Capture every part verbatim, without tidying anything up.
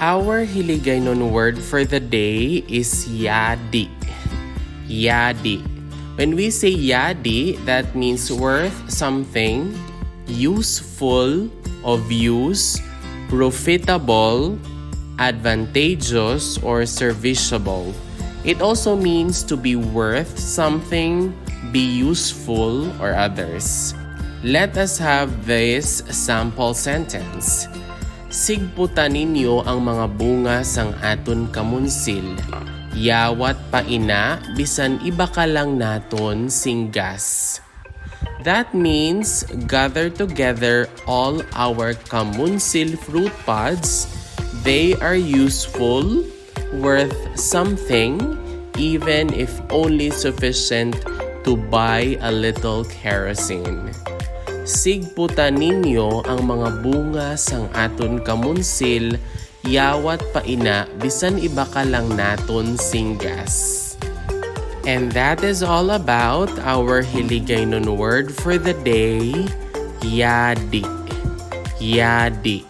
Our Hiligaynon word for the day is yadi. Yadi. When we say yadi, that means worth something, useful, of use, profitable, advantageous, or serviceable. It also means to be worth something, be useful, or others. Let us have this sample sentence. Sigputan ninyo ang mga bunga sang aton kamunsil. Yawat pa ina, bisan ibakal lang naton sing gas. That means gather together all our kamunsil fruit pods. They are useful, worth something, even if only sufficient to buy a little kerosene. Sigputan ninyo ang mga bunga sang aton kamunsil, yawat pa ina, bisan ibakal lang naton sing gas. And that is all about our Hiligaynon word for the day, yadi. Yadi.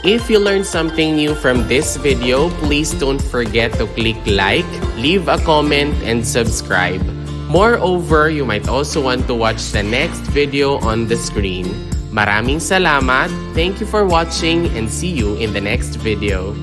If you learned something new from this video, please don't forget to click like, leave a comment, and subscribe. Moreover, you might also want to watch the next video on the screen. Maraming salamat, thank you for watching, and see you in the next video.